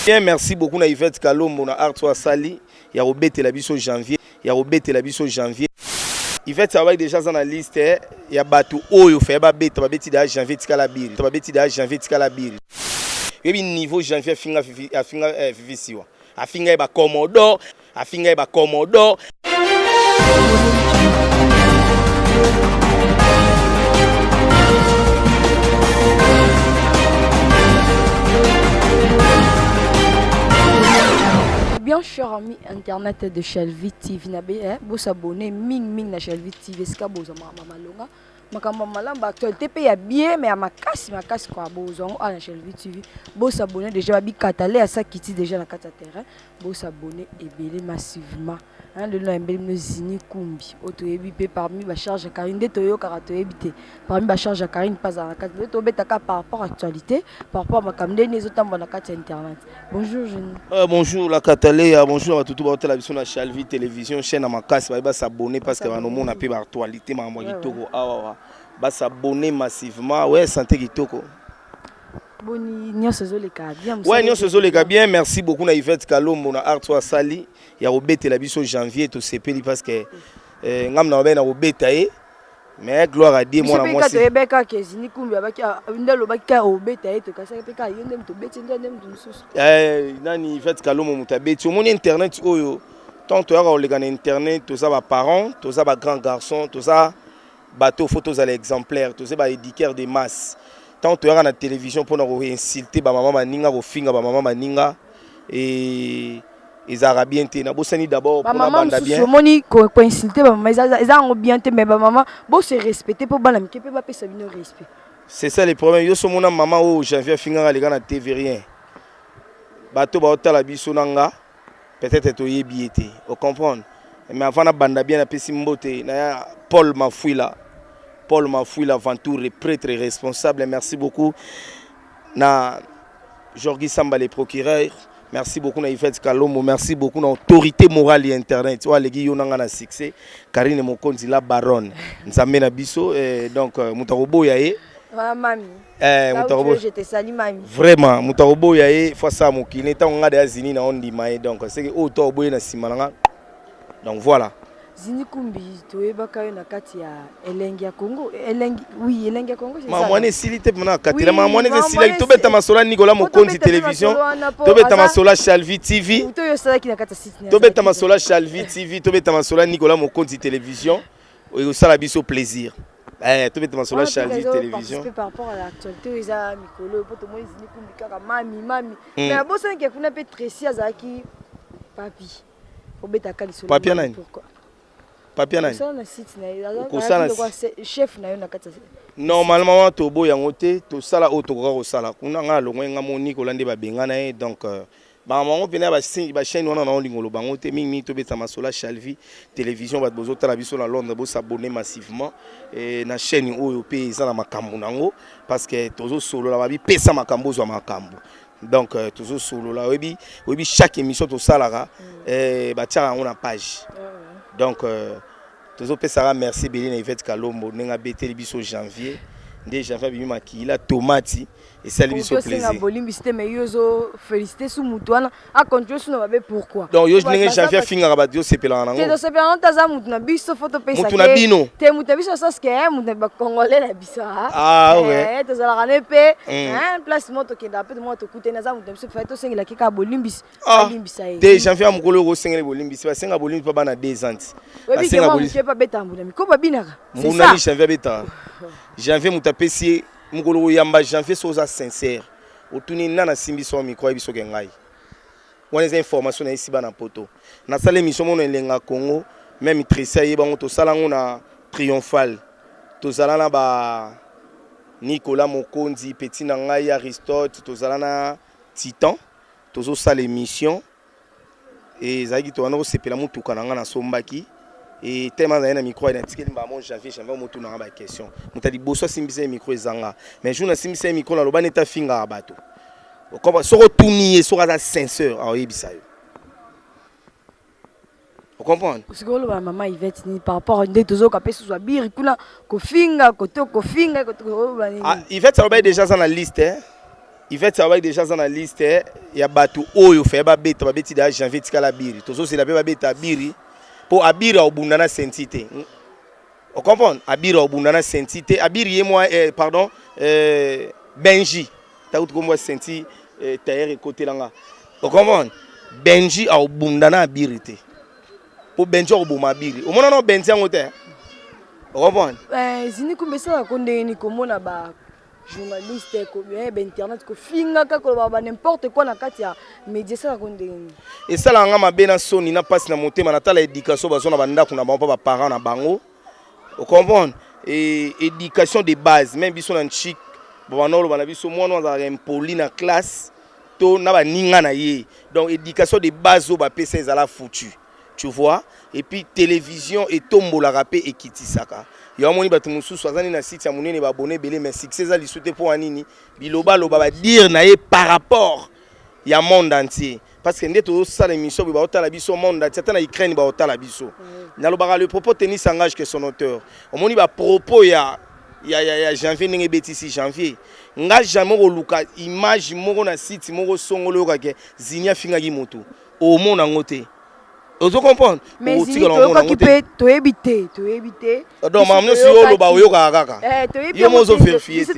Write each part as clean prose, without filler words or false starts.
Bien, merci beaucoup na Yvette Kalombo na art asali ya kobetela biso janvier, ya kobetela biso janvier. Yvette abaki déjà aza na liste ya bato oyo faye babeta, babeti deja janvier tikala biri, babeti deja janvier tikala biri. Yebi niveau janvier afinga Fifi, afinga Fifi Siwa, afinga ye ba Commodore, afinga ye ba Commodore. Bien cher ami internet de Shelvie TV na be eh, bo s'abonner ming ming na Shelvie TV esika bozwa makambo malonga makambo malamu ba actualité pe ya bien mais ya makasi makasi kwa bozwa yango na Shelvie TV. Bo s'abonner déjà ba bikatale ya sakiti déjà na kati ya terrain. Bo s'abonner ebele massivement. Hein, lelo na yembeli bino Zini Kumbi oyo toyebi pe parmi ba charge ya Carine nde toyokaka toyebi te parmi ba charge ya Carine mpe azala na kati lelo tobetaka par rapport actualité par rapport makambo nde nini ezotambola na kati ya internet. Bonjour Zini. Bonjour la Kataleya, bonjour na batutu baotala biso na Shalvi Télévision, chaîne ya makasi baye ba s'abonner parce que banomona pe ba actualité makambo ya kitoko awa ba s'abonner massivement. Ouais, santé kitoko. Boni nyonso ezoleka bien. Ouais, nyonso ezoleka bien. Merci beaucoup na Yvette Kalombo na art asali ya kobetela biso janvier, tosepeli parce que ngam na babe na kobeta ye. Mais gloire à Dieu mwana mwasi. Biso toyebeka ke Zini Kumbi abaki nde alobaki ka obeta ye tokasaki pe ka yo nde moto obeti nde nde moto mosusu. Nani Yvette Kalombo moto abeti. Omoni internet oyo tant toyaka koleka na internet toza ba parents, toza ba grands garçons, toza bato faut tozala exemplaire, toza ba éduqueurs de masse. Tant toyaka na télévision mpona ko insulter ba mama baninga, kofinga ba mama baninga et ezalaka bien te. Nabosani d'abord mpona banda bien. Omoni ko insulter ba mama eza yango bien te, mais ba mama bo se respecter mpo bana mike mpe bapesa bino respect. C'est ça le problème. Yo so mona mama oyo janvier afingaka aleka na TV rien. Bato baotala biso na nga peut-être toyebi ye te. O comprendre? Mais avant na banda bien napesi mbote na ya Paul Mafuila. Paul Mafuila Ventour, prêtre responsable. Merci beaucoup na Jorgi Samba le procureur. Merci beaucoup na Yvette Kalombo, merci beaucoup na autorité morale ya internet. Oyo aleki yo nanga na succès, Karine Mokonzi la baronne. Nzambe na biso donc moto akoboya ye. Mami. Moto akoboya. Je te salue mami. Vraiment, moto akoboya ye faut ça mokili ntango nga deya zini na ondima ye donc c'est que oyo to oboye na sima na nga. Donc voilà. Zini Kumbi toyebaka yo na kati ya elengi ya Congo, elengi oui, elengi ya Congo c'est ça. Mama esili te pona katela, mama mwana esili tobeta masola Nicolas Mokonzi télévision, tobeta masola Shalvi TV. To yo salaki na kati ya site. Tobeta masola Shalvi TV, tobeta masola Nicolas Mokonzi télévision. Osala biso plaisir. Tobeta masola Shalvi télévision. Par rapport à l'actualité eza mikolo po tomoni Zini Kumbi kaka mami mami. Mais abosani kuna pe Tracy azalaki papi. Obetaka lisolo. Papi nani? Papi nani? Osala na site na ye. Okosala chef na yo na kati. Normalement toboya yango te, tosala oyo tokoka kosala. Kuna nga alongwe nga mo Nicolas nde babenga na ye donc ba bango pena ba ba chaîne wana na olingo loba ngo te mingi mingi tobeta masola Shalvi télévision bato bozotala biso na Londres bo s'abonner massivement et na chaîne oyo pe eza na makambo nango parce que tozosolola babi pesa makambo ozwa makambo. Donc tozosolola oyebi oyebi chaque émission tosalaka batiaka yango na page. Donc tozopesaka merci ebele na Yvette Kalombo ndenge abeteli biso janvier nde janvier abimi makila tomati esali biso plaisir. Bolimbisi te mais yo ozo féliciter su mutu wana a continuer su na mabe pourquoi? Donc yo ndenge janvier afingaka bato yo sepelaka nango. Te tosepelaka nango aza mutu na biso faut topesa mutu na bino. Te mutu na biso sens que mutu na ba congolais na biso. Ah ouais. Tozalaka ne pe place moko tokendaka pe moko tokutani aza mutu na biso fallait tosengelaki kaka bolimbisi. Balimbisa ye. Te janvier ya mokolo oyo osengeli bolimbisi basenga bolimbisi pa bana 2 ans. Basenga bolimbisi pa beta mbula miko babinaka. C'est ça. Mbula janvier abetaka. Janvier mutu apesi ye mokolo koyamba janvier so oza sincère otuni nana asimbi so micro ayebi soki ngai wana eza information na ye siba na poto nasala émission mono elenga Congo même Tracy ayeba yango tosala yango na Triomphal tozala na ba Nicolas Mokonzi petit na ngai Aristote tozala na Titan tozosala émission et ezalaki tobanda kosepela motuka na ngai nasombaki et tellement nazali na micro natikeli mbala mo janvier janvier motuna nga ba question moto ya liboso asimbisa ye micro ezanga mais jour nasimbisa ye micro naloba neti afingaka bato soki otuni ye soki aza sincère aoyebisa yo ocomprendre. Sikoyo oloba na mama Yvette nini par rapport nde tozoyoka mpe susu abiri kuna kofinga koto kofinga oloba nini? Ah, Yvette alobaki déjà aza na liste. Yvette Abaki déjà aza na liste ya bato oyo faye babeta. Babeti deja janvier, tikala Abiri. Tozozela mpe babeta Abiri, mpo Abiri aobunda na senti te. Ocomprendre? Abiri aobunda na senti te. Abiri ye mwa pardon, Benji takuti kombo ya senti tailleur ekotelanga. Ocomprendre? Benji aobunda na Abiri te, mpo Benji akoboma Abiri. Omona na Benji yango te. Ocomprendre? Zini Kumbi, esalaka ndenge nini komona ba journaliste, bainternet kofingaka, koloba ba n'importe quoi na kati ya média? Esalaka ndenge nini? Esalaka nga mabe na soni na mpasi na motema. Natala éducation bazwa na bandako na bango mpo baparent na bango. Ocomprendre? Éducation de base, même biso na nchik babanda oloba na biso, mwana azalaka impoli na classe to na baninga na ye. Donc éducation de base oyo bapesa ezala foutu, tu vois. Et puis télévision etombolaka mpe ekitisaka. Yo amoni bato mosusu aza nini na site ya monene, babone ebele, mais succès eza lisu te. Mpo ya nini? Bilobaloba, badire na ye par rapport ya monde entier, parce que nde tozosala émission boye, baotala biso monde entier, ata na Ukraine baotala biso. Nalobaka, le propos tennis engage que son auteur. Omoni bapropos ya janvier, ndenge ebetisi janvier, nga jamais koluka image moko na site moko songolo oyokake Zini afingaki motu, omona yango te. Ozo comprendre? Mais Zini, toyokaki mpe, toyebi te, toyebi te. Donc makambo nyonso yo oloba, oyokaka kaka, yo mo ozovérifier te.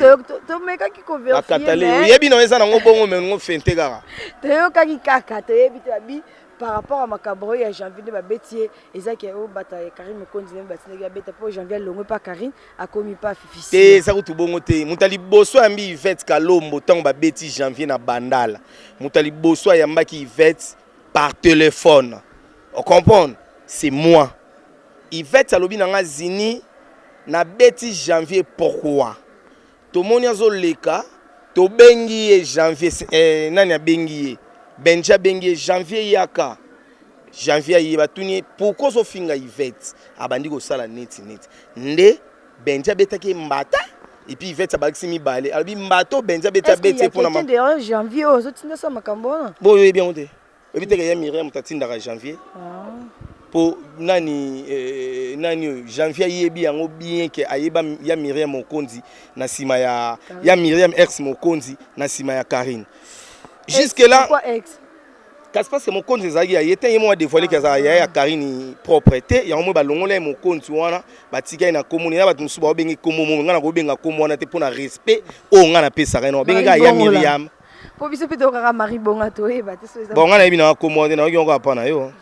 Tomekaki. Bakatale, oyebi na eza nango bongo, me ngo fente kaka. Toyokaki kaka, toyebi te. Babi par rapport à makambo oyo ya janvier nde babeti ye, ezaki oyo bata ya Karine Mokonzi nde batindaki babeta, mpo janvier alongwe mpa Karine, akomi mpa Fifi. Te, eza kutu bongo te. Moto ya liboso ayambi Yvette Kalombo ntango babeti janvier na Bandala, moto ya liboso ayambaki Yvette par téléphone, ocomprendre, c'est moi. Yvette alobi na nga: "Zini, nabeti janvier pourquoi?" Tomoni azoleka, tobengi ye janvier, nani abengi ye? Benji abengi ye: "Janvier, yaka." Janvier aye, batuni ye: "Pourquoi ozofinga Yvette?" Abandi kosala neti neti nde Benji abetaki ye mbata, et puis Yvette abakisi mibale, alobi mbata oyo Benji abeti, abeti ye mpona Derrière janvier oyo ozotinda sa makambo wana? Boyo oyebi yango te. Oyebi teke ya Miriam moto atindaka janvier mpo nani? Nani oyo janvier ayebi yango bien ke ayeba ya Miriam Mokonzi na nsima ya Miriam ex Mokonzi na nsima ya Karine. Jusque là kasi, parce que Mokonzi ezalaki ya ye te. Ye moko adévoile ke azalaka yaya ya Karine propre te. Yango moi balongola ye Mokonzi wana, batika ye na kombo na bato mosusu baobengi kombo mo. Ngai na kobenga kombo wana te mpo na respect oyo ngai napesaka ye, na babengi kaka ya Miriam. Mpo biso mpe tokaka Marie Bonga, toyeba te. Bon, ngai nayebi nanga kombo wana te, nayoki yango apa na yo.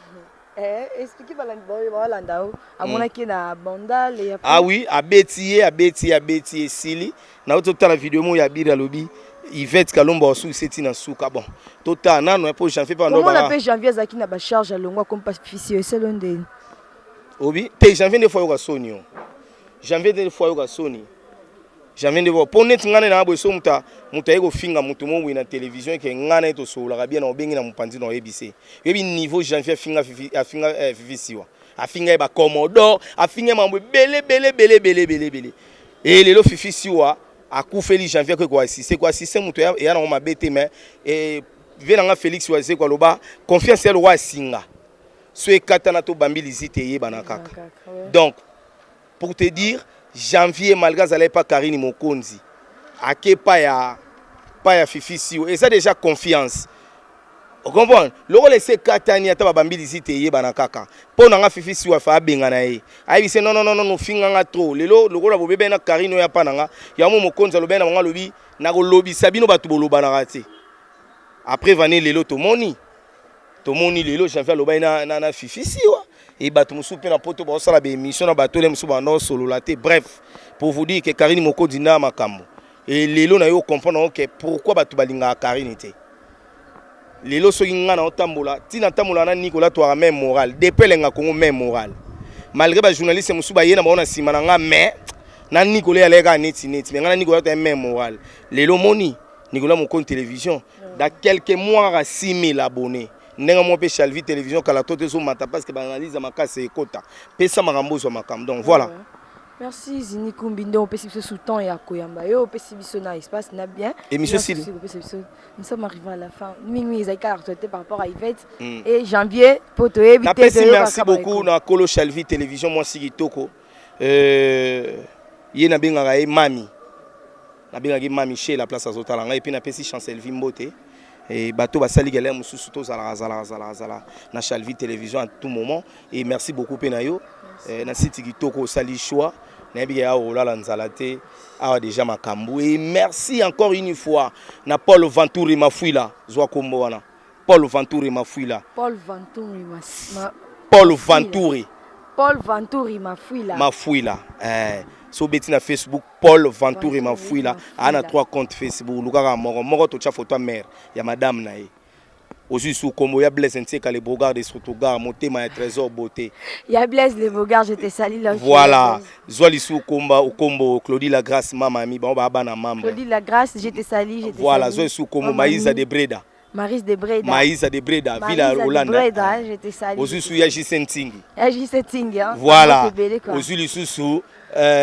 Explique balandi baolanda o amonaki na Bandal. Ah oui, abeti ye, abeti ye, abeti ye, esili. Nauti totala video moko ya Biri, alobi Yvette Kalombo asukisi eti na suka. Bon, totala nano mpo janvier mpe. Komona mpe janvier azalaki na bacharge, alongwa kompa fisi eselo ndeni. Obi te, janvier nde fo ayoka soni. O janvier nde fo ayoka soni, janvier nde mpo neti ngai na boye. So moto aye kofinga moto mo boye na télévision, eke ngai na ye tosololaka bien, na obengi na mopanzi na oyebise. Oyebi niveau janvier afinga Fifi, afinga Fifi Siwa, afinga ye bacommodore, afinga ye mambo ebele ebele ebele ebele ebele ebele. E lelo Fifi Siwa akufeli janvier, akoki koassiste, koassiste moto eya nango mabe te. Mais ve nanga Félix Wazeko aloba confiance ya lokwa asinga so ekatana to bambi lizite, eyebana kaka. Donc pour te dire, janvier malgré azalaki pa Karine Mokonzi, ake pa ya Fifi Siwa, eza déjà confiance. Ocomprendre? Lokola esi ekatani, ata babambi lizite, eyebana kaka. Mpo na nga, Fifi Siwa fa abenga na ye, ayebise: "Non, non, non, ofinganga trop. Lelo lokola bobebani na Karine oyo apa na nga yango, mokonzi alobaki na bango, alobi nakolobisa bino bato bolobanaka te." Après vane lelo tomoni lelo janvier alobaki na Fifi Siwa e bato mosusu mpe na poto baosala baémission na bato ole mosusu banda osolola te. Bref, pour vous dire que Karine Mokonzi nda makambo. E lelo na yo comprendre ke pourquoi bato balingaka Karine te. Lelo soki ngai na otambola, ntina ntambola na Nicolas, twaka même moral depuis elenga Congo, même moral, malgré bajournaliste mosusu baye na bango na nsima na nga. Mais na Nicolas aleki kaka neti neti, mais ngai na Nicolas toya même moral. Lelo moni Nicolas Mokonzi Télévision, dans quelques mois kaka 6000 abonnés, ndenge moko mpe Chalvi Télévision kala to te ezomata, parce que baanalyse ya makasi ekota, pesa makambo, ozwa makambo. Donc voilà. Merci Zini Kumbi, nde opesi biso sous temps ya koyamba yo, opesi biso na espace na bien. Émission sili. Opesi biso, nous sommes arrivés à la fin. Mingi mingi ezalaki kaka actualité par rapport à Yvette et janvier, po toyebi te. Napesi merci beaucoup na kolo Chalvi Télévision, mwasi kitoko. Ye nabengaka ye mami. Nabengaki ma Michel la place azotala ngai, et puis napesi Chancelvi mbote. Et bato basali galère mosusu, tozalaka zalaka zalaka zala na Chalvi Télévision à tout moment. Et merci beaucoup mpe na yo na site kitoko osali choix. Nayebi ke awa olala nzala te, awa déjà makambo. Et merci encore une fois na Paul Venturi Mafuila. Zwa kombo wana, Paul Venturi Mafuila. Paul Venturi Paul Venturi. Paul Venturi Mafuila. Mafuila, so obeti na Facebook Paul Venturi Mafuila, aa na trois compte Facebook. Lukaka moko moko, totya photo ya mare ya madame na ye. Ozwi su kombo ya Blaise Ntieka, le Brogard de Stuttgart, motema ya Trésor Beauté. Ya Blaise le Bogard, je te salue là. Voilà, zwa lisu komba okombo Claudie La Grâce, mama ami, bango baa bana membre. Claudie La Grâce, je te salue, je te Voilà, zwa lisu kombo Maïsa de Breda. Marise de Breda. Maïsa de Breda, ville Hollande. Breda, je te salue. Ozwi su ya JC Ntingi. Ya JC Ntingi, hein. Voilà, ozwi lisusu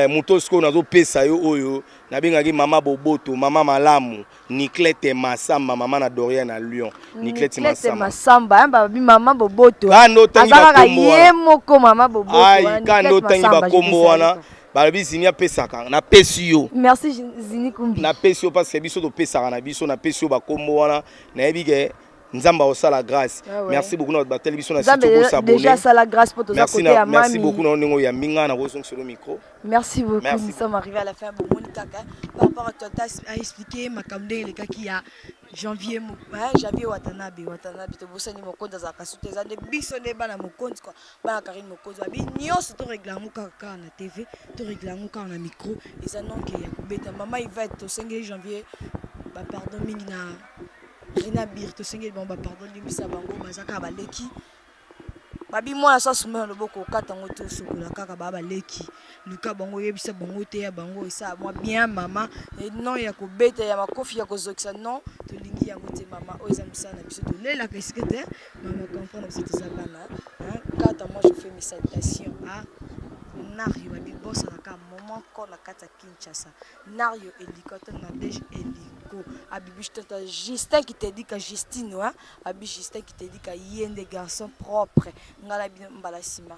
moto sikoyo nazopesa yo oyo nabengaki mama Boboto, mama malamu, Niclete Masamba, mama na Doria na Lyon. Niclete Masamba. Masamba, babi mama Boboto. Kando otangi bakombo wana. Ye moko mama Boboto. Ai, kando otangi bakombo wana. Balobi Zini apesaka, napesi yo. Merci Zini Kumbi. Napesi yo parce que biso topesaka na biso, napesi yo bakombo wana. Nayebi ke Nzambe akosala grâce. Ah ouais. Merci beaucoup na bateli biso na site, bosabonner. Déjà sala grâce po toza côté ya mami. Merci beaucoup na ndenge oyambi nga na kozongisa le micro. Merci beaucoup. Merci. Nous sommes arrivés à la fin. Bomoni kaka par rapport à toi a expliqué makambo ndenge elekaki ya Janvier, hein, Janvier Watanabe, Watanabe tobosani mokonzi azalaka su te, eza nde biso nde bana mokonzi quoi, bana Karine Mokonzi. Babi nyonso torégler yango kaka kaka na TV, torégler yango kaka na micro, eza nonke ya kobeta. Mama Yvette, tosengeli Janvier bapardon mingi na Rina Bir, tosengeli bango bapardon, limbisa bango, baza kaka baleki. Babi mwana so asumba na loboko, okata yango te, osokola kaka. Baa baleki, luka bango, oyebisa bango te ya bango esala mwa bien mama. Non ya kobeta, ya makofi, ya kozokisa, non, tolingi yango te mama. Oyo eza mosala na biso, tolelaka esika te mama, comprendre biso, toza bana kata. Moi, je fais mes salutations à Nario, babi bosanaka moment ko na kati ya Kinshasa, Nario Eliko to Nadege Eliko, abibi tata Justin Kitedika, Justine, abi Justin Kitedika, ye nde garçon propre. Ngala bino mbala nsima.